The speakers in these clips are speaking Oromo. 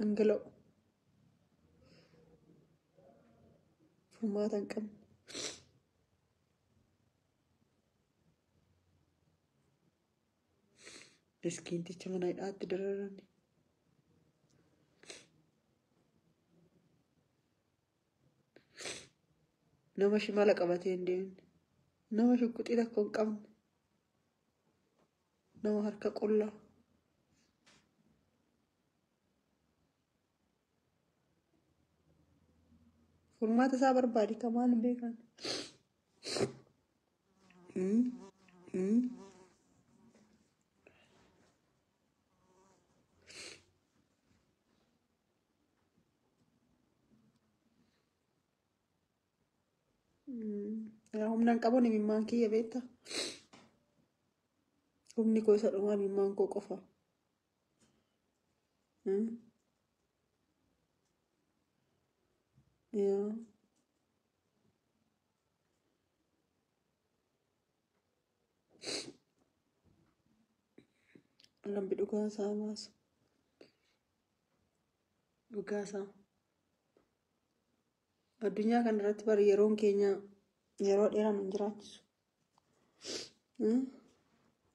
Dhangala'u. Furmaata hin qabne. Miskiinticha mana hidhaatti dararani. Nama shimala qabatee hin deemne. Nama shukkuxii tokko hin qabne. Nama harka qullaa. Furmaata isaa barbaadi ka maal hin beekan. Humna hin qabuun imimmaan kiyya beektaa? Humni koo isa dhumaa imimmaan koo qofa. Yaa. Rabbi dhugaa isaa baasu. Dhugaa isaa. Addunyaa kana irratti bari yeroon keenya yeroo dheeraa nu hin jiraachisu.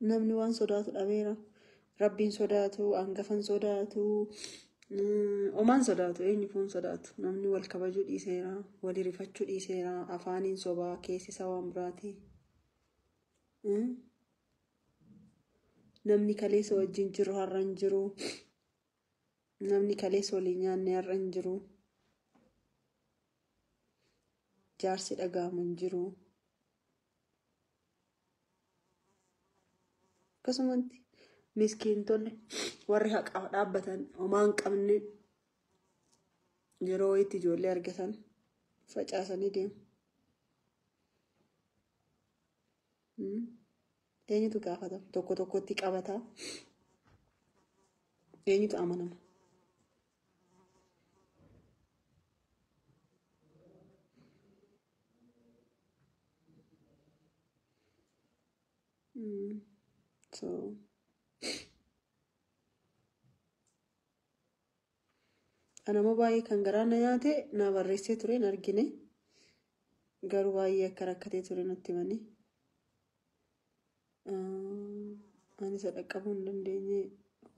Namni waan sodaatu dhabeera. Rabbiin sodaatu, hangafan sodaatu, omaan sodaatu, eenyufuun sodaatu. Namni wal kabajuu dhiiseera, wal hirifachuu dhiiseera, afaaniin sobaa, keessi isaa waan biraati. Namni kaleessa wajjin jiru har'a hin jiru. Namni kaleessa waliin nyaanne har'a hin jiru. Jaarsi dhaga'amu hin jiru. Akkasumatti miskiintonni warri haqaaf dhaabbatan homaa hin qabne yeroo wayiitti ijoollee argatan facaasanii deemu. Eenyutu gaafatama? Tokko tokkotti qabata. Eenyutu amanama? So ana immoo baay'ee kan garaa na nyaate na barreessee ture hin argine. Garuu baay'ee akka rakkatee ture natti himanii. Ani isa dhaqqabuu hin dandeenye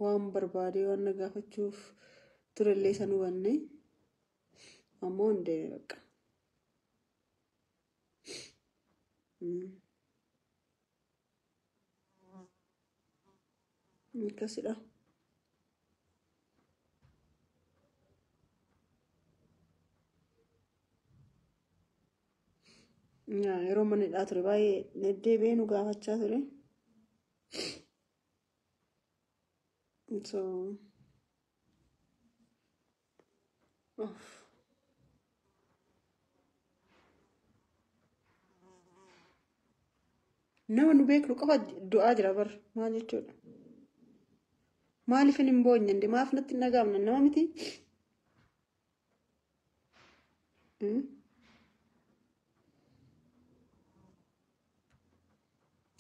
waan barbaade waan na gaafachuuf turellee isa nu hubanne. Ammoo hin deeme bakka. Akkasidha. Yeroo mana hidhaa ture baay'ee deddeebi'ee nu gaafachaa ture. So, nama nu beeknu qofa du'aa jira bar maal jechuudha. Maaliif hin boonye maaf natti hin dhaga'amne nama miti.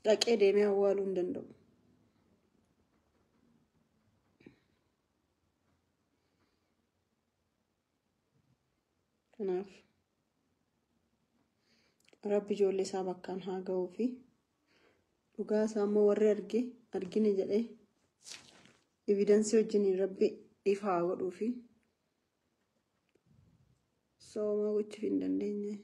Dhaqee deemee awwaaluu hin danda'u. Kanaaf Rabbi ijoollee isaa bakkaan haa ga'uu fi dhugaa isaa immoo warri arge argine jedhee evidensii wajjin Rabbi ifa haa godhuu fi soomaa gochuuf hin dandeenye.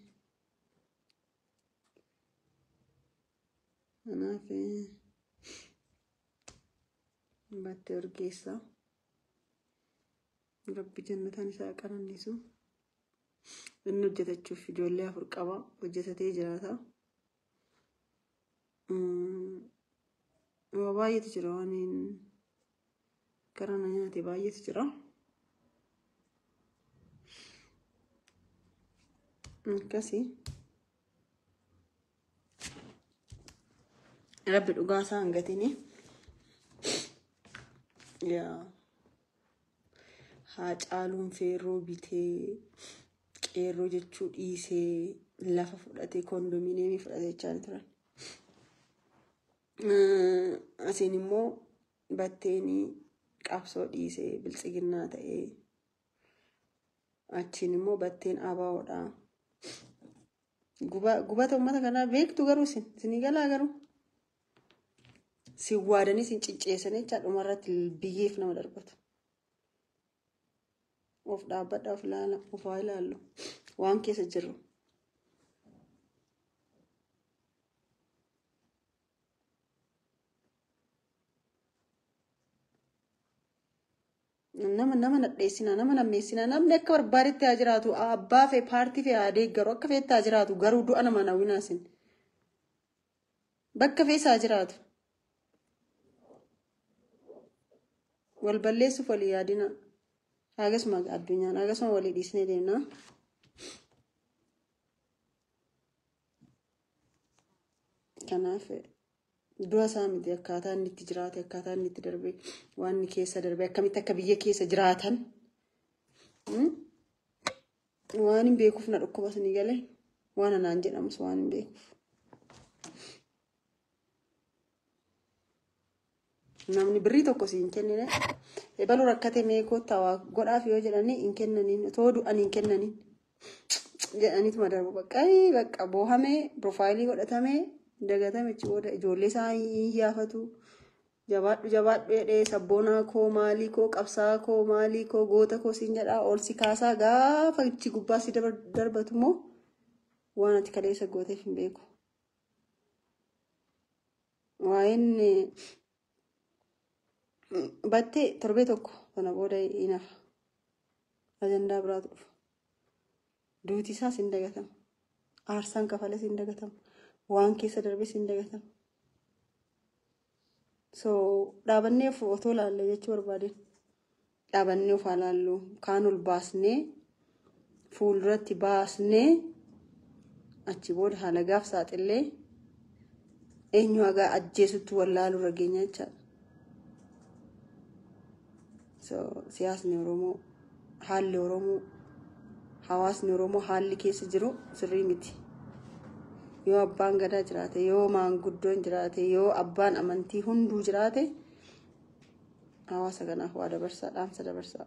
Kanaaf Battee Urgeessaa Rabbi jannataan isaa qananiisu. Inni hojjetachuuf ijoollee 4 qaba. Hojjetatee jiraata. Waa baay'eetu jira waan karaa na nyaate baay'eetu jira. Akkasii. Rabbi dhugaa isaa hin gatini. Yaa. Haacaaluun feerroo bitee qeerroo jechuu dhiisee lafa fudhatee kondominiyeemii fudhatee jechaa turan. Asiin immoo Batteenii qabsoo dhiisee biltsiginnaa ta'ee Achiin immoo batteen ABO'dha. Gubata uummata kanaa beektu garuu isin galaa garuu. Si waadanii sin cicceessanii jecha dhumarratti biyyeef nama darbatu. Of dhaabbadha, of ilaala, of haa ilaallu waan keessa jirru. Nama nadheessinaa, nama nammeessinaa, namni akka barbaadetti haa jiraatu, abbaa fee paartii fee haa deeggaru, akka feetti haa jiraatu, garuu du'a nama hawwinaa isin. Bakka fees haa jiraatu. Wal balleessuuf walii yaadina. Akkasuma addunyaan akkasuma walii dhiisnee deemna. Kanaaf du'a isaa miti akkaataa inni itti jiraate, akkaataa inni itti darbe, waan inni keessa darbe, akkamitti akka biyya keessa jiraatan waan hin beekuuf na dhukkuba isinii galee waan anaan jedhamus waan hin beekuuf. Namni birrii tokko si hin kennine ebaluu rakkate mee kottaa waa godhaaf yoo jedhanii hin kennaniin, otoo du'anii hin kennaniin jedhaniituma darbu. Bakka boohamee piroofaayilii godhatamee dagatame achi booda ijoollee isaa hin yaafatu. Jabaadhu jabaadhu jedhee sabboonaa koo maalii koo qabsaa koo maalii koo goota koo siin jedhaa ol si kaasaa gaafa achi gubbaa si darbatu immoo waan ati kaleessa gooteef hin beeku. Waa'een battee torbee tokko sana booda hin hafa. Ajandaa biraatu dhufa. Duuti isaas hin dagatamu. Aarsaan kafales hin dagatamu. Waan keessa darbes hin dagatamu. So dhaabannee of otoo laalle jechuu barbaadeen. Dhaabannee of haa laallu. Kaan ol baasnee fuulduratti baasnee achi booda haala gaaf saaxillee eenyu hagaa ajjeesutti wallaaluu irra geenya jechaadha. So siyaasni Oromoo, haalli Oromoo, hawaasni Oromoo haalli keessa jiru sirrii miti. Yoo abbaan gadaa jiraate, yoo maanguddoon jiraate, yoo abbaan amantii hunduu jiraate hawaasa kanaaf waa dabarsaa, dhaamsa dabarsaa.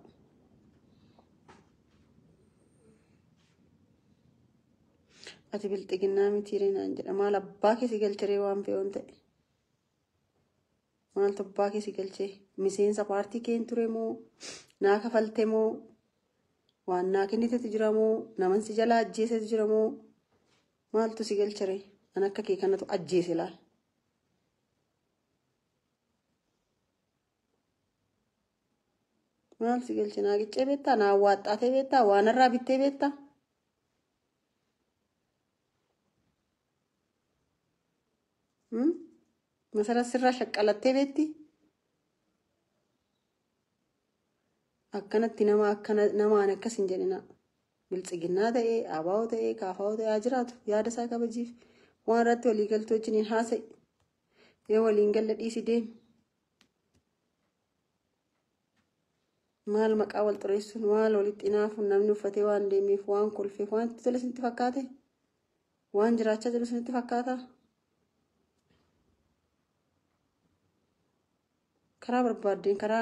Ati bilxiginnaa miti naan jedha. Maal abbaa keessi galcheree waan fe'oon ta'e? Maaltu abbaa keessi galchee? Miseensa paartii keen ture moo? Naa kafalte moo? Waan naa kennitetu jira moo? Naman si jalaa ajjeesetu jira moo? Maaltu si galcheree? An akka kee kanatu ajjeese laal. Maal si galche? Naa qiccee beektaa? Naa waaxxaatee beektaa? Waan irraa bittee beektaa? Masara sirraa shaqqalattee beekti? Akkanatti nama akkana namaan akkas hin jedhina. Biltsiginnaa ta'ee, ABO ta'ee, KFO ta'ee haa jiraatu. Yaada isaa kabajiif. Waan irratti walii galtuu wajjiniin haasa'i. Yoo waliin galle dhiisi deemi. Maal maqaa wal xureessuun, maal walitti hinaafuun, namni uffatee waan deemeef, waan kolfeef, waan itti tole isinitti fakkaate? Waan jiraachaa jiru isinitti fakkaata? Karaa barbaaddeen karaa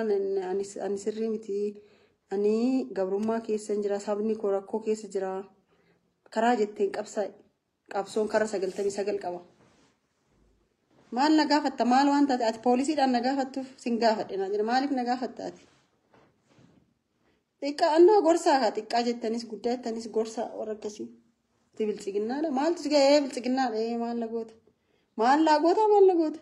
ani sirrii miti, ani gabrummaa keessa jira, sabni koo rakkoo keessa jira. Karaa jetteen qabsaa'e. Qabsoon karaa 99 qaba. Maal na gaafatta? Maal waan taate? Ati poolisiidhaan na gaafattuuf sin gaafadhe naa jedha. Maaliif na gaafatta ati? Xiqqaa annaa gorsaa kaa xiqqaa jettanis guddaa jettanis gorsaa warra akkasii. Ati biltsiginnaadha. Maaltu si ga'ee biltsiginnaadha? Maal na goota? Maal naa goota? Maal na goota?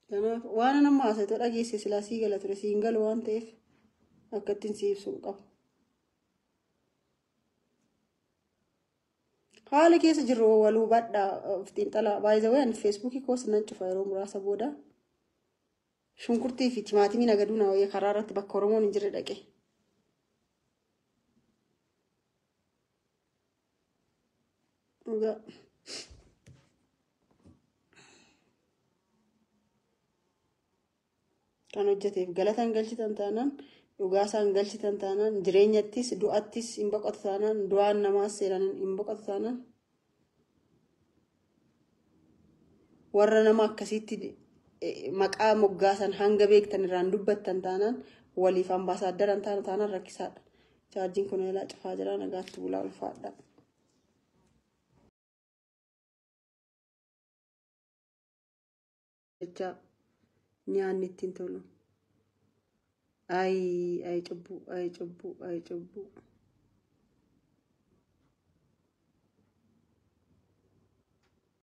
Kanaaf waan nama haasa'e dhageesse silaa sii gala ture, siin galu waan ta'eef akka ittiin si ibsu hin qabu. Haala keessa jirru wal hubadhaa of xiinxalaa. Baay'ee ani feesbuukii koos nan cufa yeroo muraasa booda. Shunkurtii fi timaatimii nagaduu na wayya karaa irratti bakka Oromoon hin jirre dhaqe. Kan hojjeteef galata hin galchitan taanaan, dhugaa isaa hin galchitan taanaan, jireenyattis du'attis hin boqotu taanaan, du'aan namaas seeraan hin boqotu taanaan, warra nama akkasiitti maqaa moggaasan hanga beektan irraan dubbattan taanaan waliif ambaasaaddaran taanaan rakkisaadha. Chaarjiin kun elaa cufaa jira, nagaatti bulaa, ulfaadha. Jecha nyaanni ittiin tolu. Ayi ayi cubbuu, ayi cubbuu, ayi cubbuu.